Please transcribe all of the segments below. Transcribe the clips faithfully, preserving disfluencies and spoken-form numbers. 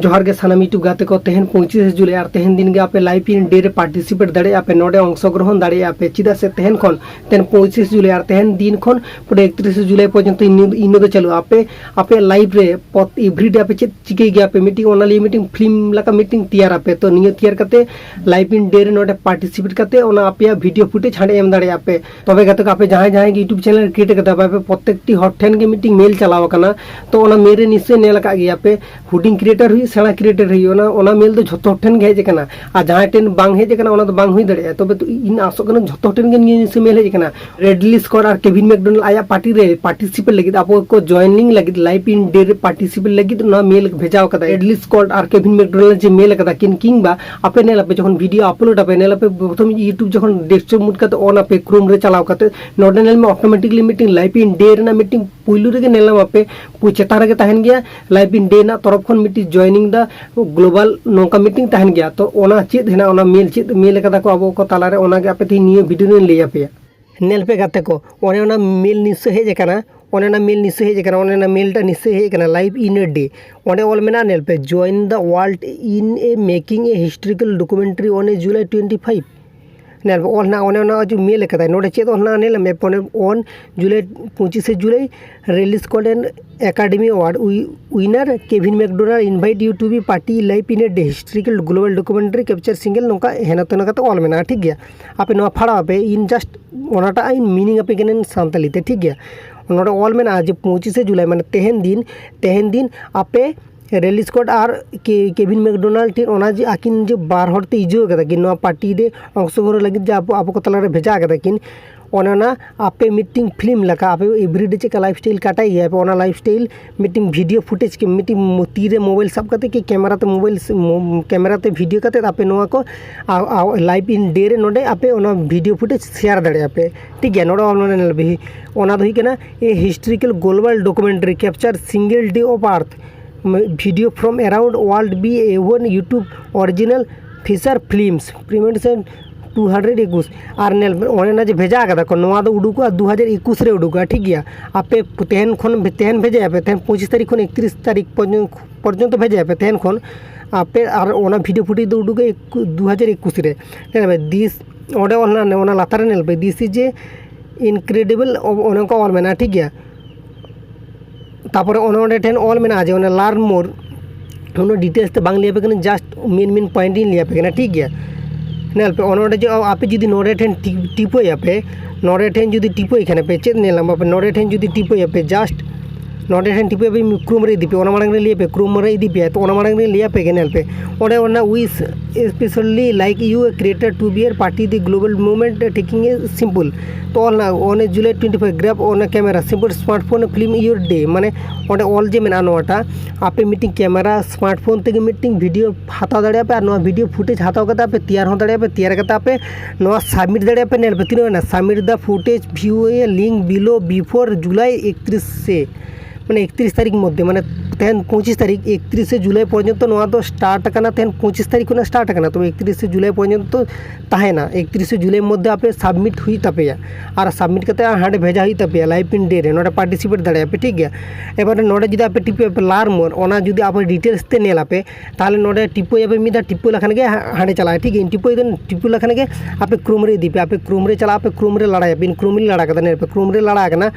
ᱡᱚᱦᱟᱨ ᱜᱮ ᱥᱟᱱᱟᱢ YouTube ᱜᱟᱛᱮ ᱠᱚ, ᱛᱮᱦᱮᱧ ᱯᱚᱸᱪᱤᱥᱮ ᱡᱩᱞᱟᱭ ᱟᱨ ᱛᱮᱦᱮᱧ ᱫᱤᱱ ᱜᱮ ᱟᱯᱮ live in day ᱨᱮ participate ᱫᱟᱲᱮᱭᱟᱜᱼᱟ ᱯᱮ, ᱱᱚᱰᱮ ᱚᱝᱥᱚᱜᱨᱚᱦᱚᱱ ᱫᱟᱲᱮᱭᱟᱜᱼᱟ ᱯᱮ᱾ ᱪᱮᱫᱟᱜ ᱥᱮ ᱛᱮᱦᱮᱧ ᱠᱷᱚᱱ, ᱛᱮᱦᱮᱧ ᱯᱚᱸᱪᱤᱥᱮ ᱡᱩᱞᱟᱭ ᱟᱨ ᱛᱮᱦᱮᱧ ᱫᱤᱱ ᱠᱷᱚᱱ ᱯᱩᱨᱟᱹ ᱮᱠᱛᱨᱤᱥᱮ ᱡᱩᱞᱟᱭ ᱯᱚᱨᱡᱚᱱᱛᱚ ᱤᱱᱟᱹ, ᱤᱱᱟᱹ ᱫᱚ ᱪᱟᱹᱞᱩᱜᱼᱟ᱾ ᱟᱯᱮ, ᱟᱯᱮ live ᱨᱮ ᱯᱚᱛ-, everyday ᱟᱯᱮ ᱪᱮᱫ ᱪᱤᱠᱟᱹᱭ ᱜᱮᱭᱟ ᱯᱮ, ᱢᱤᱫᱴᱤᱡ ᱚᱱᱟ ᱞᱟᱹᱜᱤᱫ ᱢᱤᱫᱴᱤᱡ film ᱞᱮᱠᱟ ᱢᱤᱫᱴᱤᱡ ᱛᱮᱭᱟᱨ ᱟᱯᱮ᱾ ᱛᱚ ᱱᱤᱭᱟᱹ ᱛᱮᱭᱟᱨ ᱠᱟᱛᱮ live in day ᱨᱮ ᱱᱚᱰᱮ participate ᱠᱟᱛᱮ ᱚᱱᱟ ᱟᱯᱮᱭᱟᱜ video footage ᱦᱟᱸᱰᱮ ᱮᱢ ᱫᱟᱲᱮᱭᱟᱜᱼᱟ ᱯᱮ᱾ ᱛᱚᱵᱮ ᱜᱟᱛᱮ ᱠᱚ, ᱟᱯᱮ ᱡᱟᱦᱟᱸᱭ ᱡᱟᱦᱟᱸᱭ ᱜᱮ YouTube channel create ᱠᱟᱫᱟ ᱯᱮ, ᱟᱯᱮ ᱯᱨᱚᱛᱮᱠᱴᱤ ᱦᱚᱲ ᱴᱷᱮᱱ ᱜᱮ ᱢᱤᱫᱴᱤᱡ mail ᱪᱟᱞᱟᱣ ᱟᱠᱟᱱᱟ᱾ ᱛᱚ ᱚᱱᱟ mail ᱨᱮ ᱱᱤᱥᱪᱚᱭ ᱧᱮᱞ ᱟᱠᱟᱫ ᱜᱮᱭᱟ ᱯᱮ, ᱦᱩᱰᱤᱧ creator ᱦᱩᱭᱩᱜ, ᱥᱮᱬᱟ creator ᱦᱩᱭᱩᱜ, ᱚᱱᱟ, ᱚᱱᱟ mail ᱫᱚ ᱡᱷᱚᱛᱚ ᱦᱚᱲ ᱴᱷᱮᱱ ᱜᱮ ᱦᱮᱡ ᱟᱠᱟᱱᱟ᱾ ᱟᱨ ᱡᱟᱦᱟᱸᱭ ᱴᱷᱮᱱ ᱵᱟᱝ ᱦᱮᱡ ᱟᱠᱟᱱᱟ, ᱚᱱᱟ ᱫᱚ ᱵᱟᱝ ᱦᱩᱭ ᱫᱟᱲᱮᱭᱟᱜᱼᱟ᱾ ᱛᱚᱵᱮ ᱛᱚ ᱤᱧ ᱟᱥᱚᱜ ᱠᱟᱱᱟ ᱡᱷᱚᱛᱚ ᱦᱚᱲ ᱴᱷᱮᱱ ᱜᱮ ᱱᱤᱭᱟᱹ ᱱᱤᱥᱪᱚᱭ mail ᱦᱮᱡ ᱟᱠᱟᱱᱟ᱾ ᱨᱮᱰᱞᱤ ᱥᱠᱚᱴ ᱟᱨ ᱠᱮᱵᱷᱤᱱ ᱢᱮᱠᱰᱳᱱᱟᱞᱰ ᱟᱭᱟᱜ party ᱨᱮ participate ᱞᱟᱹᱜᱤᱫ, ᱟᱵᱚ ᱠᱚ joining ᱞᱟᱹᱜᱤᱫ, live in day ᱨᱮ participate ᱞᱟᱹᱜᱤᱫ ᱱᱚᱣᱟ mail ᱵᱷᱮᱡᱟᱣ ᱠᱟᱫᱟ᱾ ᱨᱮᱰᱞᱤ ᱥᱠᱚᱴ ᱟᱨ ᱠᱮᱵᱷᱤᱱ ᱢᱮᱠᱰᱳᱱᱟᱞᱰ ᱡᱮ mail ᱠᱟᱫᱟ ᱠᱤᱱ, ᱠᱤᱝᱵᱟ ᱟᱯᱮ ᱧᱮᱞ ᱟᱯᱮ, ᱡᱚᱠᱷᱚᱱ video upload ᱟᱯᱮ, ᱧᱮᱞ ᱟᱯᱮ, ᱯᱨᱚᱛᱷᱚᱢ YouTube ᱡᱚᱠᱷᱚᱱ desktop mode ᱠᱟᱛᱮ on ᱟᱯᱮ, Chrome ᱨᱮ ᱪᱟᱞᱟᱣ ᱠᱟᱛᱮ, ᱱᱚᱰᱮ ᱧᱮᱞ ᱢᱮ automatically ᱢᱤᱫᱴᱤᱝ live in day ᱨᱮᱱᱟᱜ ᱢᱤᱫᱴᱤᱝ ᱯᱩᱭᱞᱩ ᱨᱮᱜᱮ ᱧᱮᱞ ᱧᱟᱢ ᱟᱯᱮ, ᱯᱩ-, ᱪᱮᱛᱟᱱ ᱨᱮᱜᱮ ᱛᱟᱦᱮᱱ ᱜᱮᱭᱟ, live in day ᱨᱮᱱᱟᱜ ᱛᱚᱨᱚᱯ ᱠᱷᱚᱱ ᱢᱤᱫᱴᱤᱡ joining the global ᱱᱚᱝᱠᱟ ᱢᱤᱫᱴᱤᱝ ᱛᱟᱦᱮᱱ ᱜᱮᱭᱟ᱾ ᱛᱚ ᱚᱱᱟ ᱪᱮᱫ ᱦᱮᱱᱟᱜ, ᱚᱱᱟ mail ᱪᱮᱫ mail ᱠᱟᱫᱟ ᱠᱚ ᱟᱵᱚ ᱠᱚ ᱛᱟᱞᱟᱨᱮ, ᱚᱱᱟᱜᱮ ᱟᱯᱮ ᱛᱮᱦᱮᱧ ᱱᱤᱭᱟᱹ video ᱨᱮᱧ ᱞᱟᱹᱭ ᱟᱯᱮᱭᱟ᱾ ᱧᱮᱞ ᱯᱮ ᱜᱟᱛᱮ ᱠᱚ, ᱚᱱᱮ ᱚᱱᱟ mail ᱱᱤᱥᱪᱚᱭ ᱦᱮᱡ ᱟᱠᱟᱱᱟ, ᱚᱱᱮ ᱚᱱᱟ mail ᱱᱤᱥᱪᱚᱭ ᱦᱮᱡ ᱟᱠᱟᱱᱟ, ᱚᱱᱮ ᱚᱱᱟ mail ᱴᱟᱜ ᱱᱤᱥᱪᱚᱭ ᱦᱮᱡ ᱟᱠᱟᱱᱟ, live in a day᱾ ᱚᱸᱰᱮ ᱚᱞ ᱢᱮᱱᱟᱜᱼᱟ, ᱧᱮᱞ ᱯᱮ, "Join the world in a making a historical documentary on a July twenty-five." ᱧᱮᱞ ᱯᱮ, ᱚᱞ ᱦᱮᱱᱟᱜᱼᱟ, ᱚᱱᱮ ᱚᱱᱟ ᱡᱮ mail ᱠᱟᱫᱟᱭ, ᱱᱚᱰᱮ ᱪᱮᱫ ᱚᱞ ᱦᱮᱱᱟᱜᱼᱟ ᱧᱮᱞ ᱢᱮ, ᱚᱱᱮ on July, ᱯᱚᱸᱪᱤᱥᱮ ᱡᱩᱞᱟᱭ, Release Code and Academy Award wi-, winner Kevin McDonald invite you to be party live in a historical global documentary capture single, ᱱᱚᱝᱠᱟ ᱦᱮᱱᱟ ᱛᱮᱱᱟ ᱠᱟᱛᱮ ᱚᱞ ᱢᱮᱱᱟᱜᱼᱟ, ᱴᱷᱤᱠ ᱜᱮᱭᱟ᱾ ᱟᱯᱮ ᱱᱚᱣᱟ ᱯᱷᱟᱲᱟᱣ ᱟᱯᱮ, ᱤᱧ just ᱚᱱᱟᱴᱟᱜ ᱤᱧ meaning ᱟᱯᱮ ᱠᱟᱹᱱᱟᱹᱧ ᱥᱟᱱᱛᱟᱞᱤ ᱛᱮ, ᱴᱷᱤᱠ ᱜᱮᱭᱟ᱾ ᱱᱚᱰᱮ ᱚᱞ ᱢᱮᱱᱟᱜᱼᱟ ᱡᱮ ᱯᱚᱸᱪᱤᱥᱮ ᱡᱩᱞᱟᱭ, ᱢᱟᱱᱮ ᱛᱮᱦᱮᱧ ᱫᱤᱱ, ᱛᱮᱦᱮᱧ ᱫᱤᱱ ᱟᱯᱮ ᱨᱮᱰᱞᱤ ᱥᱠᱚᱴ ᱟᱨ ᱠᱮ-, ᱠᱮᱵᱷᱤᱱ ᱢᱮᱠᱰᱳᱱᱟᱞᱰ ᱴᱷᱮᱱ ᱚᱱᱟ ᱡᱮ ᱟᱹᱠᱤᱱ ᱡᱮ ᱵᱟᱨ ᱦᱚᱲ ᱛᱮ ᱤᱡᱟᱹᱣ ᱠᱟᱫᱟ ᱠᱤᱱ ᱱᱚᱣᱟ party ᱨᱮ ᱚᱝᱥᱚᱜᱨᱚᱦᱚᱱ ᱞᱟᱹᱜᱤᱫ ᱡᱮ ᱟᱵᱚ, ᱟᱵᱚ ᱠᱚ ᱛᱟᱞᱟᱨᱮ ᱵᱷᱮᱡᱟ ᱠᱟᱫᱟ ᱠᱤᱱ, ᱚᱱᱮ ᱚᱱᱟ ᱟᱯᱮ ᱢᱤᱫᱴᱤᱝ film ᱞᱮᱠᱟ ᱟᱯᱮ everyday ᱪᱮᱫ ᱞᱮᱠᱟ lifestyle ᱠᱟᱴᱟᱭ ᱜᱮᱭᱟ ᱯᱮ, ᱚᱱᱟ lifestyle ᱢᱤᱫᱴᱤᱝ video footage ᱠᱤ ᱢᱤᱫᱴᱤᱝ ᱢᱚ-, ᱛᱤ ᱨᱮ mobile ᱥᱟᱵ ᱠᱟᱛᱮ ᱠᱤ camera ᱛᱮ mobile ᱥ-, ᱢᱚ-, camera ᱛᱮ video ᱠᱟᱛᱮ ᱟᱯᱮ ᱱᱚᱣᱟ ᱠᱚ ᱟ-, ᱟ-, live in day ᱨᱮ ᱱᱚᱰᱮ ᱟᱯᱮ ᱚᱱᱟ video footage share ᱫᱟᱲᱮᱭᱟᱜᱼᱟ ᱯᱮ, ᱴᱷᱤᱠ ᱜᱮᱭᱟ᱾ ᱱᱚᱰᱮ ᱚᱱᱟ ᱧᱮᱞ ᱯᱮ, ᱚᱱᱟ ᱫᱚ ᱦᱩᱭᱩᱜ ᱠᱟᱱᱟ a historical global documentary capture single day of earth, video from around world be a one YouTube original feature films, premieres and ᱫᱩ ᱦᱟᱡᱟᱨ ᱮᱠᱩᱥ᱾ ᱟᱨ ᱧᱮᱞ ᱵᱮᱱ, ᱚᱱᱮ ᱚᱱᱟ ᱡᱮ ᱵᱷᱮᱡᱟ ᱠᱟᱫᱟ ᱠᱚ, ᱱᱚᱣᱟ ᱫᱚ ᱩᱰᱩᱠᱚᱜᱼᱟ ᱫᱩ ᱦᱟᱡᱟᱨ ᱮᱠᱩᱥ ᱨᱮ ᱩᱰᱩᱠᱚᱜᱼᱟ, ᱴᱷᱤᱠ ᱜᱮᱭᱟ᱾ ᱟᱯᱮ ᱛᱮᱦᱮᱧ ᱠᱷᱚᱱ, ᱛᱮᱦᱮᱧ ᱵᱷᱮᱡᱟᱭᱟᱯᱮ, ᱛᱮᱦᱮᱧ ᱯᱚᱸᱪᱤᱥ ᱛᱟᱹᱨᱤᱠᱷ ᱠᱷᱚᱱ ᱮᱠᱛᱨᱤᱥ ᱛᱟᱹᱨᱤᱠᱷ ᱯᱚᱨᱡᱚᱱ-, ᱯᱚᱨᱡᱚᱱᱛᱚ ᱵᱷᱮᱡᱟᱭᱟᱯᱮ ᱛᱮᱦᱮᱧ ᱠᱷᱚᱱ ᱟᱯᱮ, ᱟᱨ ᱚᱱᱟ ᱵᱷᱤᱰᱤᱭᱳ ᱯᱷᱩᱴᱮᱡᱽ ᱫᱚ ᱩᱰᱩᱠᱚᱜᱼᱟ ᱮᱠᱩ-, ᱫᱩ ᱦᱟᱡᱟᱨ ᱮᱠᱩᱥ ᱨᱮ᱾ ᱧᱮᱞ ᱢᱮ, this, ᱚᱸᱰᱮ ᱚᱞ ᱦᱮᱱᱟᱜᱼᱟ, ᱚᱱᱟ ᱞᱟᱛᱟᱨ ᱨᱮ ᱧᱮᱞ ᱯᱮ, "This is a incredible", ᱚ-, ᱚᱱᱮ ᱚᱱᱠᱟ ᱚᱞ ᱢᱮᱱᱟᱜᱼᱟ, ᱴᱷᱤᱠ ᱜᱮᱭᱟ᱾ ᱛᱟᱯᱚᱨᱮ ᱚᱱᱮ ᱚᱸᱰᱮ ᱴᱷᱮᱱ ᱚᱞ ᱢᱮᱱᱟᱜᱼᱟ ᱡᱮ ᱚᱱᱮ learn more, ᱩᱱᱟᱹᱜ details ᱛᱮ ᱵᱟᱝ ᱞᱟᱹᱭ ᱟᱯᱮ ᱠᱟᱱᱟ, just main main point ᱤᱧ ᱞᱟᱹᱭ ᱟᱯᱮ ᱠᱟᱱᱟ, ᱴᱷᱤᱠ ᱜᱮᱭᱟ᱾ ᱧᱮᱞ ᱯᱮ, ᱚᱱᱮ ᱚᱸᱰᱮ ᱡᱮ ᱟᱯᱮ ᱡᱩᱫᱤ ᱱᱚᱰᱮ ᱴᱷᱮᱱ ᱴᱤ-, ᱴᱤᱯᱟᱹᱭᱟᱯᱮ, ᱱᱚᱰᱮ ᱴᱷᱮᱱ ᱡᱩᱫᱤ ᱴᱤᱯᱟᱹᱭ ᱠᱷᱟᱱ ᱯᱮ, ᱪᱮᱫ ᱧᱮᱞ ᱧᱟᱢᱚᱜᱼᱟ? ᱟᱯᱮ ᱱᱚᱰᱮ ᱴᱷᱮᱱ ᱡᱩᱫᱤ ᱴᱤᱯᱟᱹᱭᱟᱯᱮ, just ᱱᱚᱰᱮ ᱴᱷᱮᱱ ᱴᱤᱯᱟᱹᱭᱟᱯᱮ, Chrome ᱨᱮ ᱤᱫᱤ ᱯᱮ, ᱚᱱᱟ ᱢᱟᱲᱟᱝ ᱨᱮ ᱞᱟᱹᱭ ᱟᱯᱮ, Chrome ᱨᱮ ᱤᱫᱤ ᱯᱮ, ᱛᱚ ᱚᱱᱟ ᱢᱟᱲᱟᱝ ᱨᱮ ᱞᱟᱹᱭ ᱟᱯᱮ ᱜᱮ, ᱧᱮᱞ ᱯᱮ, ᱚᱸᱰᱮ ᱚᱱᱟ wish especially like you creator to be a party the global movement taking a simple, ᱛᱚ ᱚᱱᱟ ᱚᱱᱮ July twenty five grab on a camera, simple smartphone, film your day, ᱢᱟᱱᱮ ᱚᱸᱰᱮ ᱚᱞ ᱡᱮ ᱢᱮᱱᱟᱜᱼᱟ ᱱᱚᱣᱟᱴᱟᱜ, ᱟᱯᱮ ᱢᱤᱫᱴᱤᱝ ᱠᱮᱢᱮᱨᱟ, ᱥᱢᱟᱨᱴᱯᱷᱳᱱ ᱛᱮᱜᱮ ᱢᱤᱫᱴᱤᱝ ᱵᱷᱤᱰᱤᱭᱳ ᱦᱟᱛᱟᱣ ᱫᱟᱲᱮᱭᱟᱜᱼᱟ ᱯᱮ, ᱟᱨ ᱱᱚᱣᱟ ᱵᱷᱤᱰᱤᱭᱳ ᱯᱷᱩᱴᱮᱡᱽ ᱦᱟᱛᱟᱣ ᱠᱟᱛᱮ ᱟᱯᱮ ᱛᱮᱭᱟᱨ ᱦᱚᱸ ᱫᱟᱲᱮᱭᱟᱜᱼᱟ ᱯᱮ, ᱛᱮᱭᱟᱨ ᱠᱟᱛᱮ ᱟᱯᱮ ᱱᱚᱣᱟ submit ᱫᱟᱲᱮᱭᱟᱜᱼᱟ ᱯᱮ᱾ ᱧᱮᱞ ᱯᱮ ᱛᱤᱱᱟᱹᱜ ᱢᱮᱱᱟᱜᱼᱟ, submit the footage view a link below before July ᱮᱠᱛᱨᱤᱥ ᱥᱮ, ᱢᱟᱱᱮ ᱮᱠᱛᱨᱤᱥ ᱛᱟᱹᱨᱤᱠᱷ ᱢᱚᱫᱽᱫᱷᱮ, ᱢᱟᱱᱮ ᱛᱮᱦᱮᱧ ᱯᱚᱸᱪᱤᱥ ᱛᱟᱹᱨᱤᱠᱷ, ᱮᱠᱛᱨᱤᱥᱮ ᱡᱩᱞᱟᱭ ᱯᱚᱨᱡᱚᱱᱛᱚ ᱱᱚᱣᱟ ᱫᱚ start ᱟᱠᱟᱱᱟ, ᱛᱮᱦᱮᱧ ᱯᱚᱸᱪᱤᱥ ᱛᱟᱹᱨᱤᱠᱷ ᱠᱷᱚᱱᱟᱜ start ᱟᱠᱟᱱᱟ, ᱛᱚᱵᱮ ᱮᱠᱛᱨᱤᱥᱮ ᱡᱩᱞᱟᱭ ᱯᱚᱨᱡᱚᱱᱛᱚ ᱛᱟᱦᱮᱱᱟ᱾ ᱮᱠᱛᱨᱤᱥᱮ ᱡᱩᱞᱟᱭ ᱢᱚᱫᱽᱫᱷᱮ ᱟᱯᱮ submit ᱦᱩᱭᱩᱜ ᱛᱟᱯᱮᱭᱟ, ᱟᱨ submit ᱠᱟᱛᱮ ᱦᱟᱸᱰᱮ ᱵᱷᱮᱡᱟ ᱦᱩᱭᱩᱜ ᱛᱟᱯᱮᱭᱟ live in day ᱨᱮ, ᱱᱚᱰᱮ participate ᱫᱟᱲᱮᱭᱟᱜᱼᱟ ᱯᱮ, ᱴᱷᱤᱠ ᱜᱮᱭᱟ᱾ ᱮᱵᱟᱨ ᱱᱚᱰᱮ ᱡᱩᱫᱤ ᱟᱯᱮ ᱴᱤᱯᱟᱹᱭᱟᱯᱮ learn more, ᱚᱱᱟ ᱡᱩᱫᱤ ᱟᱯᱮ details ᱛᱮ ᱧᱮᱞ ᱟᱯᱮ, ᱛᱟᱦᱚᱞᱮ ᱱᱚᱰᱮ ᱴᱤᱯᱟᱹᱭᱟᱯᱮ ᱢᱤᱫ ᱫᱷᱟᱣ, ᱴᱤᱯᱟᱹ ᱞᱮᱠᱷᱟᱱ ᱜᱮ ᱦᱟ-, ᱦᱟᱸᱰᱮ ᱪᱟᱞᱟᱜᱼᱟ, ᱴᱷᱤᱠ ᱜᱮᱭᱟ᱾ ᱴᱤᱯᱟᱹ ᱫᱚ, ᱴᱤᱯᱟᱹ ᱞᱮᱠᱷᱟᱱ ᱜᱮ ᱟᱯᱮ Chrome ᱨᱮ ᱤᱫᱤ ᱯᱮ, ᱟᱯᱮ Chrome ᱨᱮ ᱪᱟᱞᱟᱜ ᱟᱯᱮ, Chrome ᱨᱮ ᱞᱟᱲᱟᱭᱟᱯᱮ, ᱤᱧ Chrome ᱨᱮ ᱞᱟᱲᱟ ᱠᱟᱫᱟ, ᱧᱮᱞ ᱯᱮ Chrome ᱨᱮ ᱞᱟᱲᱟ ᱟᱠᱟᱱᱟ,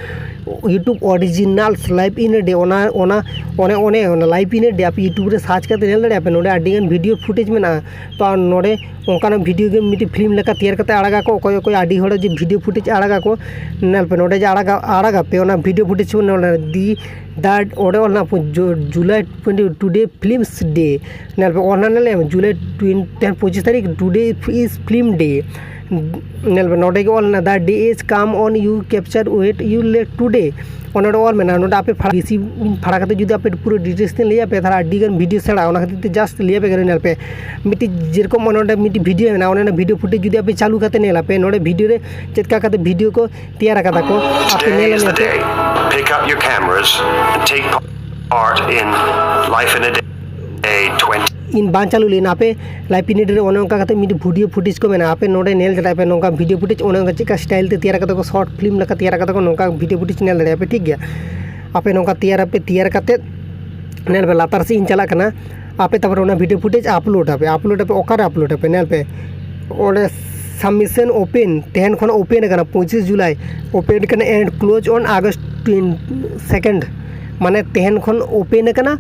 YouTube originals live in a day, ᱚᱱᱟ, ᱚᱱᱟ, ᱚᱱᱮ, ᱚᱱᱮ, ᱚᱱᱟ live in a day ᱟᱯᱮ YouTube ᱨᱮ search ᱠᱟᱛᱮ ᱧᱮᱞ ᱫᱟᱲᱮᱭᱟᱜᱼᱟ ᱯᱮ, ᱱᱚᱰᱮ ᱟᱹᱰᱤ ᱜᱟᱱ ᱵᱷᱤᱰᱤᱭᱳ ᱯᱷᱩᱴᱮᱡᱽ ᱢᱮᱱᱟᱜᱼᱟ᱾ ᱛᱚ ᱟᱨ ᱱᱚᱰᱮ ᱚᱱᱠᱟᱱᱟᱜ ᱵᱷᱤᱰᱤᱭᱳ ᱜᱮ ᱢᱤᱫᱴᱤᱡ film ᱞᱮᱠᱟ ᱛᱮᱭᱟᱨ ᱠᱟᱛᱮ ᱟᱲᱟᱜᱟᱠᱚ, ᱚᱠᱚᱭ ᱚᱠᱚᱭ ᱟᱹᱰᱤ ᱦᱚᱲ ᱡᱮ ᱵᱷᱤᱰᱤᱭᱳ ᱯᱷᱩᱴᱮᱡᱽ ᱟᱲᱟᱜᱟᱠᱚ, ᱧᱮᱞ ᱯᱮ ᱱᱚᱰᱮ ᱡᱮ ᱟᱲᱟᱜᱟ, ᱟᱲᱟᱜᱟᱯᱮ ᱚᱱᱟ ᱵᱷᱤᱰᱤᱭᱳ ᱯᱷᱩᱴᱮᱡᱽ ᱱᱚᱰᱮ ᱫᱤ ᱫᱟ ᱚᱸᱰᱮ ᱚᱞ ᱦᱮᱱᱟᱜᱼᱟ zoo-, July twenty, today films day᱾ ᱧᱮᱞ ᱯᱮ ᱚᱞ ᱦᱮᱱᱟᱜᱼᱟ, ᱧᱮᱞ ᱢᱮ, July twenty, ᱛᱮᱦᱮᱧ ᱯᱚᱸᱪᱤᱥ ᱛᱟᱹᱨᱤᱠᱷ, today is film day᱾ ᱧᱮᱞ ᱯᱮ ᱱᱚᱰᱮ ᱜᱮ ᱚᱞ ᱦᱮᱱᱟᱜᱼᱟ, the day is come on you capture wait you late today᱾ ᱚᱱᱟ ᱱᱚᱰᱮ ᱚᱞ ᱢᱮᱱᱟᱜᱼᱟ, ᱱᱚᱰᱮ ᱟᱯᱮ ᱯᱷᱟᱲᱟ, ᱵᱮᱥᱤ ᱯᱷᱟᱲᱟ ᱠᱟᱛᱮ ᱡᱩᱫᱤ ᱟᱯᱮ ᱯᱩᱨᱟᱹ details ᱛᱮ ᱞᱟᱹᱭ ᱟᱯᱮ, ᱛᱟᱦᱚᱞᱮ ᱟᱹᱰᱤ ᱜᱟᱱ ᱵᱷᱤᱰᱤᱭᱳ ᱥᱮᱬᱟ, ᱚᱱᱟ ᱠᱷᱟᱹᱛᱤᱨ ᱛᱮ just ᱞᱟᱹᱭ ᱟᱯᱮ ᱠᱟᱱᱟ᱾ ᱧᱮᱞ ᱯᱮ ᱢᱤᱫᱴᱤᱡ ᱡᱮᱨᱚᱠᱚᱢ ᱚᱱᱟ ᱱᱚᱰᱮ ᱢᱤᱫᱴᱤᱡ ᱵᱷᱤᱰᱤᱭᱳ ᱢᱮᱱᱟᱜᱼᱟ, ᱚᱱᱟ ᱚᱱᱟ ᱵᱷᱤᱰᱤᱭᱳ ᱯᱷᱩᱴᱮᱡᱽ ᱡᱩᱫᱤ ᱟᱯᱮ ᱪᱟᱹᱞᱩ ᱠᱟᱛᱮ ᱧᱮᱞ ᱟᱯᱮ, ᱱᱚᱰᱮ ᱵᱷᱤᱰᱤᱭᱳ ᱨᱮ ᱪᱮᱫ ᱞᱮᱠᱟ ᱠᱟᱛᱮ ᱵᱷᱤᱰᱤᱭᱳ ᱠᱚ ᱛᱮᱭᱟᱨ ᱟᱠᱟᱫᱟ ᱠᱚ, ᱟᱯᱮ ᱧᱮᱞ ᱧᱮᱞ ᱯᱮ᱾ Pick up your cameras and take part in Life in a Day twenty. ᱤᱧ ᱵᱟᱝ ᱪᱟᱹᱞᱩ ᱞᱮᱱᱟ᱾ ᱟᱯᱮ ᱞᱟᱭᱤᱵᱷ ᱯᱤᱱᱤᱰ ᱨᱮ ᱚᱱᱮ ᱚᱱᱠᱟ ᱠᱟᱛᱮ ᱢᱤᱫ ᱵᱷᱤᱰᱤᱭᱳ ᱯᱷᱩᱴᱮᱡᱽ ᱠᱚ ᱢᱮᱱᱟᱜᱼᱟ, ᱟᱯᱮ ᱱᱚᱰᱮ ᱧᱮᱞ ᱫᱟᱲᱮᱭᱟᱜᱼᱟ ᱯᱮ ᱱᱚᱝᱠᱟ ᱵᱷᱤᱰᱤᱭᱳ ᱯᱷᱩᱴᱮᱡᱽ ᱚᱱᱮ ᱚᱱᱠᱟ ᱪᱮᱫᱠᱟ ᱥᱴᱟᱭᱤᱞ ᱛᱮ ᱛᱮᱭᱟᱨ ᱠᱟᱫᱟ ᱠᱚ, ᱥᱚᱨᱴ ᱯᱷᱤᱞᱢ ᱞᱮᱠᱟ ᱛᱮᱭᱟᱨ ᱠᱟᱫᱟ ᱠᱚ, ᱱᱚᱝᱠᱟ ᱵᱷᱤᱰᱤᱭᱳ ᱯᱷᱩᱴᱮᱡᱽ ᱧᱮᱞ ᱫᱟᱲᱮᱭᱟᱜᱼᱟ ᱯᱮ, ᱴᱷᱤᱠ ᱜᱮᱭᱟ᱾ ᱟᱯᱮ ᱱᱚᱝᱠᱟ ᱛᱮᱭᱟᱨ ᱟᱯᱮ, ᱛᱮᱭᱟᱨ ᱠᱟᱛᱮ ᱧᱮᱞ ᱯᱮ ᱞᱟᱛᱟᱨ ᱥᱮᱫ ᱤᱧ ᱪᱟᱞᱟᱜ ᱠᱟᱱᱟ᱾ ᱟᱯᱮ ᱛᱟᱨᱯᱚᱨᱮ ᱚᱱᱟ ᱵᱷᱤᱰᱤᱭᱳ ᱯᱷᱩᱴᱮᱡᱽ ᱟᱯᱞᱳᱰ ᱟᱯᱮ, ᱟᱯᱞᱳᱰ ᱟᱯᱮ, ᱚᱠᱟᱨᱮ ᱟᱯᱞᱳᱰ ᱟᱯᱮ? ᱧᱮᱞ ᱯᱮ ᱚᱸᱰᱮ submission open, ᱛᱮᱦᱮᱧ ᱠᱷᱚᱱ ᱳᱯᱮᱱ ᱟᱠᱟᱱᱟ, ᱯᱚᱸᱪᱤᱥ ᱡᱩᱞᱟᱭ ᱳᱯᱮᱱ ᱟᱠᱟᱱᱟ and close on August second, ᱢᱟᱱᱮ ᱛᱮᱦᱮᱧ ᱠᱷᱚᱱ ᱳᱯᱮᱱ ᱟᱠᱟᱱᱟ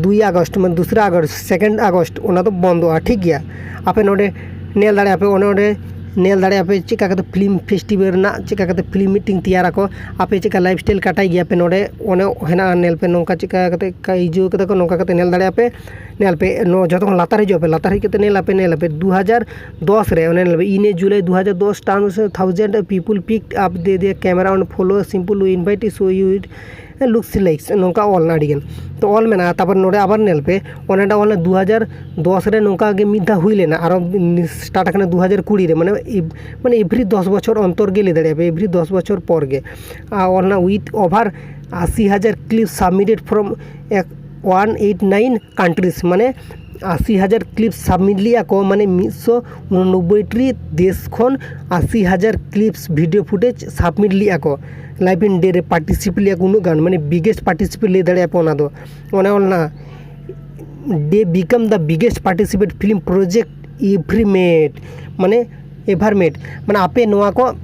ᱫᱩᱭ ᱟᱜᱚᱥᱴ, ᱢᱟᱱᱮ ᱫᱩᱥᱨᱟ ᱟᱜᱚᱥᱴ, ᱥᱮᱠᱮᱱᱰ ᱟᱜᱚᱥᱴ, ᱚᱱᱟ ᱫᱚ ᱵᱚᱱᱫᱚᱜᱼᱟ, ᱴᱷᱤᱠ ᱜᱮᱭᱟ᱾ ᱟᱯᱮ ᱱᱚᱰᱮ ᱧᱮᱞ ᱫᱟᱲᱮᱭᱟᱜᱼᱟ ᱯᱮ, ᱚᱱᱮ ᱚᱸᱰᱮ ᱧᱮᱞ ᱫᱟᱲᱮᱭᱟᱜᱼᱟ ᱯᱮ ᱪᱮᱫᱠᱟ ᱠᱟᱛᱮ ᱯᱷᱤᱞᱢ ᱯᱷᱮᱥᱴᱤᱵᱷᱮᱞ ᱨᱮᱱᱟᱜ ᱪᱮᱫᱠᱟ ᱠᱟᱛᱮ ᱯᱷᱤᱞᱢ ᱢᱤᱫᱴᱮᱱ ᱛᱮᱭᱟᱨᱟᱠᱚ, ᱟᱯᱮ ᱪᱮᱫᱠᱟ ᱞᱟᱭᱤᱯᱷ ᱥᱴᱟᱭᱤᱞ ᱠᱟᱴᱟᱭ ᱜᱮᱭᱟ ᱯᱮ, ᱱᱚᱰᱮ ᱚᱱᱮ ᱦᱮᱱᱟᱜᱼᱟ, ᱧᱮᱞ ᱯᱮ ᱱᱚᱝᱠᱟ ᱪᱮᱫᱠᱟ ᱠᱟᱛᱮ ᱠᱟ-, ᱤᱭᱟᱹ ᱠᱟᱫᱟ ᱠᱚ, ᱱᱚᱝᱠᱟ ᱠᱟᱛᱮ ᱧᱮᱞ ᱫᱟᱲᱮᱭᱟᱜᱼᱟ ᱯᱮ᱾ ᱧᱮᱞ ᱯᱮ ᱱᱚᱣᱟ ᱡᱚᱛᱚ ᱠᱷᱚᱱ ᱞᱟᱛᱟᱨ ᱦᱤᱡᱩᱜ ᱟᱯᱮ, ᱞᱟᱛᱟᱨ ᱦᱮᱡ ᱠᱟᱛᱮ ᱧᱮᱞ ᱟᱯᱮ, ᱧᱮᱞ ᱟᱯᱮ ᱫᱩ ᱦᱟᱡᱟᱨ ᱫᱚᱥ ᱨᱮ ᱚᱱᱮ ᱧᱮᱞ ᱯᱮ, ᱤᱱᱮ ᱡᱩᱞᱟᱭ ᱫᱩ ᱦᱟᱡᱟᱨ ᱫᱚᱥ, ten thousand people picked up the, the camera and follow simple invite, so you it looks like ᱱᱚᱝᱠᱟ ᱚᱞ ᱢᱮᱱᱟᱜᱼᱟ ᱟᱹᱰᱤᱜᱟᱱ᱾ ᱛᱚ ᱚᱞ ᱢᱮᱱᱟᱜᱼᱟ, ᱛᱟᱨᱯᱚᱨ ᱱᱚᱰᱮ ᱟᱵᱟᱨ ᱧᱮᱞ ᱯᱮ, ᱚᱱᱮ ᱚᱸᱰᱮ ᱚᱞ ᱞᱮᱱᱟ ᱫᱩ ᱦᱟᱡᱟᱨ ᱫᱚᱥ ᱨᱮ ᱱᱚᱝᱠᱟ ᱜᱮ ᱢᱤᱫ ᱫᱷᱟᱣ ᱦᱩᱭ ᱞᱮᱱᱟ, ᱟᱨᱚ start ᱟᱠᱟᱱᱟ ᱫᱩ ᱦᱟᱡᱟᱨ ᱠᱩᱲᱤ ᱨᱮ, ᱢᱟᱱᱮ ᱮᱵ-, ᱢᱟᱱᱮ every ᱫᱚᱥ ᱵᱚᱪᱷᱚᱨ ᱚᱱᱛᱚᱨ ᱜᱮ ᱞᱟᱹᱭ ᱫᱟᱲᱮᱭᱟᱜᱼᱟ ᱯᱮ, every ᱫᱚᱥ ᱵᱚᱪᱷᱚᱨ ᱯᱚᱨ ᱜᱮ᱾ ᱟᱨ ᱚᱞ ᱞᱮᱱᱟ with over ᱟᱥᱤ ᱦᱟᱡᱟᱨ clips submitted from one eight nine countries, ᱢᱟᱱᱮ ᱟᱥᱤ ᱦᱟᱡᱟᱨ clips submit ᱞᱮᱜᱼᱟ ᱠᱚ, ᱢᱟᱱᱮ ᱢᱤᱫ ᱥᱚ ᱩᱱᱚᱱᱚᱵᱵᱳᱭ ᱴᱤ ᱫᱮᱥ ᱠᱷᱚᱱ ᱟᱥᱤ ᱦᱟᱡᱟᱨ clips video footage submit ᱞᱮᱜᱼᱟ ᱠᱚ᱾ ᱞᱟᱭᱤᱵᱷ ᱤᱱ ᱰᱮ ᱨᱮ participate ᱞᱮᱜᱼᱟ ᱠᱚ ᱩᱱᱟᱹᱜ ᱜᱟᱱ, ᱢᱟᱱᱮ biggest participate ᱞᱟᱹᱭ ᱫᱟᱲᱮᱭᱟᱜᱼᱟ ᱯᱮ ᱚᱱᱟ ᱫᱚ᱾ ᱚᱱᱮ ᱚᱱᱟ they become the biggest participate film project every made, ᱢᱟᱱᱮ ever made, ᱢᱟᱱᱮ ᱟᱯᱮ ᱱᱚᱣᱟ ᱠᱚ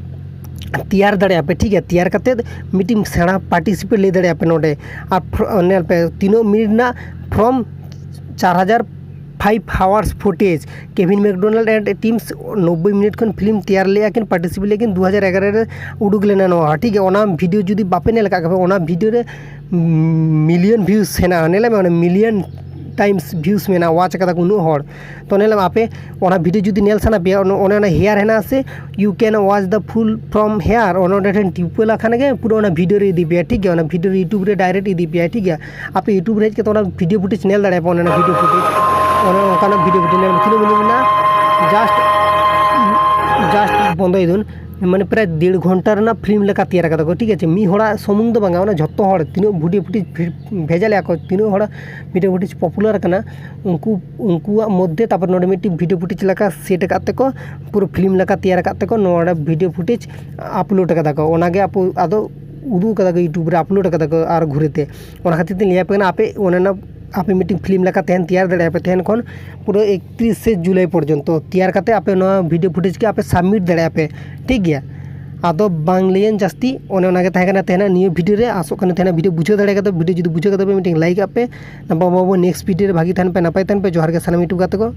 ᱛᱮᱭᱟᱨ ᱫᱟᱲᱮᱭᱟᱜᱼᱟ ᱯᱮ, ᱴᱷᱤᱠ ᱜᱮᱭᱟ᱾ ᱛᱮᱭᱟᱨ ᱠᱟᱛᱮᱫ ᱢᱤᱫᱴᱤᱱ ᱥᱮᱬᱟ participate ᱞᱟᱹᱭ ᱫᱟᱲᱮᱭᱟᱜᱼᱟ ᱯᱮ ᱱᱚᱰᱮ᱾ ᱟᱨ ᱯᱷᱨ-, ᱧᱮᱞ ᱯᱮ ᱛᱤᱱᱟᱹᱜ ᱢᱤᱱᱤᱴ ᱨᱮᱱᱟᱜ from four thousand five hours footage, Kevin MacDonald and teams ᱱᱚᱵᱵᱳᱭ ᱢᱤᱱᱤᱴ ᱠᱷᱚᱱ ᱯᱷᱤᱞᱢ ᱛᱮᱭᱟᱨ ᱞᱮᱜᱼᱟ ᱠᱤᱱ, participate ᱞᱮᱜᱼᱟ ᱠᱤᱱ, ᱫᱩ ᱦᱟᱡᱟᱨ ᱮᱜᱟᱨᱚ ᱨᱮ ᱩᱰᱩᱠ ᱞᱮᱱᱟ ᱱᱚᱣᱟ, ᱴᱷᱤᱠ ᱜᱮᱭᱟ᱾ ᱚᱱᱟ ᱵᱷᱤᱰᱤᱭᱳ ᱡᱩᱫᱤ ᱵᱟᱯᱮ ᱧᱮᱞ ᱟᱠᱟᱫ ᱠᱷᱟᱱ, ᱚᱱᱟ ᱵᱷᱤᱰᱤᱭᱳ ᱨᱮ million views ᱦᱮᱱᱟᱜᱼᱟ, ᱧᱮᱞ ᱢᱮ, ᱚᱱᱟ million times views ᱢᱮᱱᱟᱜᱼᱟ, watch ᱟᱠᱟᱫᱟ ᱠᱚ ᱩᱱᱟᱹᱜ ᱦᱚᱲ᱾ ᱛᱚ ᱧᱮᱞ ᱢᱮ ᱟᱯᱮ ᱚᱱᱟ ᱵᱷᱤᱰᱤᱭᱳ ᱡᱩᱫᱤ ᱧᱮᱞ ᱥᱟᱱᱟ ᱯᱮᱭᱟ, ᱚᱱ-, ᱚᱱᱮ ᱚᱱᱟ here ᱦᱮᱱᱟᱜᱼᱟ ᱥᱮ, you can watch the full from here, ᱚᱱᱮ ᱚᱸᱰᱮ ᱴᱷᱮᱱ ᱴᱤᱯᱟᱹ ᱞᱮᱠᱷᱟᱱ ᱜᱮ ᱯᱩᱨᱟᱹ ᱚᱱᱟ ᱵᱷᱤᱰᱤᱭᱳ ᱨᱮ ᱤᱫᱤ ᱯᱮᱭᱟ, ᱴᱷᱤᱠ ᱜᱮᱭᱟ᱾ ᱚᱱᱟ ᱵᱷᱤᱰᱤᱭᱳ ᱨᱮ YouTube ᱨᱮ direct ᱤᱫᱤ ᱯᱮᱭᱟ, ᱴᱷᱤᱠ ᱜᱮᱭᱟ᱾ ᱟᱯᱮ YouTube ᱨᱮ ᱦᱮᱡ ᱠᱟᱛᱮ ᱚᱱᱟ ᱵᱷᱤᱰᱤᱭᱳ ᱯᱷᱩᱴᱮᱡᱽ ᱧᱮᱞ ᱫᱟᱲᱮᱭᱟᱜᱼᱟ ᱯᱮ, ᱚᱱᱮ ᱚᱱᱟ ᱵᱷᱤᱰᱤᱭᱳ ᱯᱷᱩᱴᱮᱡᱽ, ᱚᱱᱮ ᱚᱱᱠᱟᱱᱟᱜ ᱵᱷᱤᱰᱤᱭᱳ ᱯᱷᱩᱴᱮᱡᱽ ᱧᱮᱞ ᱢᱮ, ᱛᱤᱱᱟᱹᱜ ᱢᱤᱱᱤᱴ ᱢᱮᱱᱟᱜᱼᱟ, just, just ᱵᱚᱱᱫᱚᱭ ᱫᱩᱱ᱾ ᱢᱟᱱᱮ ᱯᱨᱟᱭ ᱰᱮᱲ ᱜᱷᱚᱱᱴᱟ ᱨᱮᱱᱟᱜ ᱯᱷᱤᱞᱢ ᱞᱮᱠᱟ ᱛᱮᱭᱟᱨ ᱟᱠᱟᱫᱟ ᱠᱚ, ᱴᱷᱤᱠ ᱟᱪᱷᱮ᱾ ᱢᱤᱫ ᱦᱚᱲᱟᱜ ᱥᱩᱢᱩᱝ ᱫᱚ ᱵᱟᱝᱟ, ᱚᱱᱟ ᱡᱷᱚᱛᱚ ᱦᱚᱲ ᱛᱤᱱᱟᱹᱜ ᱵᱷᱤᱰᱤᱭᱳ ᱯᱷᱩᱴᱮᱡᱽ ᱵᱷᱮᱡᱟ ᱞᱮᱫᱼᱟ ᱠᱚ, ᱛᱤᱱᱟᱹᱜ ᱦᱚᱲᱟᱜ ᱵᱷᱤᱰᱤᱭᱳ ᱯᱷᱩᱴᱮᱡᱽ ᱯᱚᱯᱩᱞᱟᱨ ᱟᱠᱟᱱᱟ, ᱩᱱᱠᱩ ᱩᱱᱠᱩᱣᱟᱜ ᱢᱚᱫᱽᱫᱷᱮ ᱛᱟᱨᱯᱚᱨ ᱱᱚᱰᱮ ᱢᱤᱫᱴᱤᱡ ᱵᱷᱤᱰᱤᱭᱳ ᱯᱷᱩᱴᱮᱡᱽ ᱞᱮᱠᱟ ᱥᱮᱴ ᱟᱠᱟᱫ ᱛᱮᱠᱚ ᱯᱩᱨᱟᱹ ᱯᱷᱤᱞᱢ ᱞᱮᱠᱟ ᱛᱮᱭᱟᱨ ᱟᱠᱟᱫ ᱛᱮᱠᱚ ᱱᱚᱰᱮ ᱵᱷᱤᱰᱤᱭᱳ ᱯᱷᱩᱴᱮᱡᱽ ᱟᱯᱞᱳᱰ ᱟᱠᱟᱫᱟ ᱠᱚ᱾ ᱚᱱᱟᱜᱮ ᱟᱯᱳ ᱟᱫᱚ ᱩᱫᱩᱜ ᱟᱠᱟᱫᱟ ᱠᱚ, ᱤᱭᱩᱴᱩᱵᱽ ᱨᱮ ᱟᱯᱞᱳᱰ ᱟᱠᱟᱫᱟ ᱠᱚ᱾ ᱟᱨ ᱜᱷᱩᱨᱮᱛᱮ ᱚᱱᱟ ᱠᱷᱟᱹᱛᱤᱨ ᱛᱮ ᱞᱟᱹᱭ ᱟᱯᱮ ᱠᱟᱱᱟ, ᱟᱯᱮ ᱚᱱᱮ ᱚᱱᱟ ᱟᱯᱮ ᱢᱤᱫᱴᱤᱡ ᱯᱷᱤᱞᱢ ᱞᱮᱠᱟ ᱛᱮᱦᱮᱧ ᱛᱮᱭᱟᱨ ᱫᱟᱲᱮᱭᱟᱜᱼᱟ ᱯᱮ, ᱛᱮᱦᱮᱧ ᱠᱷᱚᱱ ᱯᱩᱨᱟᱹ ᱮᱠᱛᱨᱤᱥᱮ ᱡᱩᱞᱟᱭ ᱯᱚᱨᱡᱚᱱᱛᱚ ᱛᱮᱭᱟᱨ ᱠᱟᱛᱮ ᱟᱯᱮ ᱱᱚᱣᱟ ᱵᱷᱤᱰᱤᱭᱳ ᱯᱷᱩᱴᱮᱡᱽ ᱜᱮ ᱟᱯᱮ ᱥᱟᱵᱢᱤᱴ ᱫᱟᱲᱮᱭᱟᱜᱼᱟ ᱯᱮ, ᱴᱷᱤᱠ ᱜᱮᱭᱟ᱾ ᱟᱫᱚ ᱵᱟᱝ ᱞᱟᱹᱭᱟᱹᱧ ᱡᱟᱹᱥᱛᱤ, ᱚᱱᱮ ᱚᱱᱟᱜᱮ ᱛᱟᱦᱮᱸ ᱠᱟᱱᱟ ᱛᱮᱦᱮᱧᱟᱜ ᱱᱤᱭᱟᱹ ᱵᱷᱤᱰᱤᱭᱳ ᱨᱮ᱾ ᱟᱥᱚᱜ ᱠᱟᱱᱟ ᱛᱮᱦᱮᱧᱟᱜ ᱵᱷᱤᱰᱤᱭᱳ ᱵᱩᱡᱷᱟᱹᱣ ᱫᱟᱲᱮ ᱠᱟᱫᱟ᱾ ᱵᱷᱤᱰᱤᱭᱳ ᱡᱩᱫᱤ ᱵᱩᱡᱷᱟᱹᱣ ᱠᱟᱫᱟ ᱯᱮ, ᱢᱤᱫᱴᱮᱱ ᱞᱟᱭᱤᱠ ᱟᱜ ᱯᱮ᱾ ᱧᱟᱯᱟᱢ ᱟᱵᱚ ᱱᱮᱠᱥᱴ ᱵᱷᱤᱰᱤᱭᱳ ᱨᱮ᱾ ᱵᱷᱟᱹᱜᱤ ᱛᱟᱦᱮᱱ ᱯᱮ, ᱱᱟᱯᱟᱭ ᱛᱟᱦᱮᱱ ᱯᱮ᱾ ᱡᱚᱦᱟᱨ ᱜᱮ ᱥᱟᱱᱟᱢ ᱤᱭᱩᱴᱩᱵᱽ ᱜᱟᱛᱮ ᱠᱚ᱾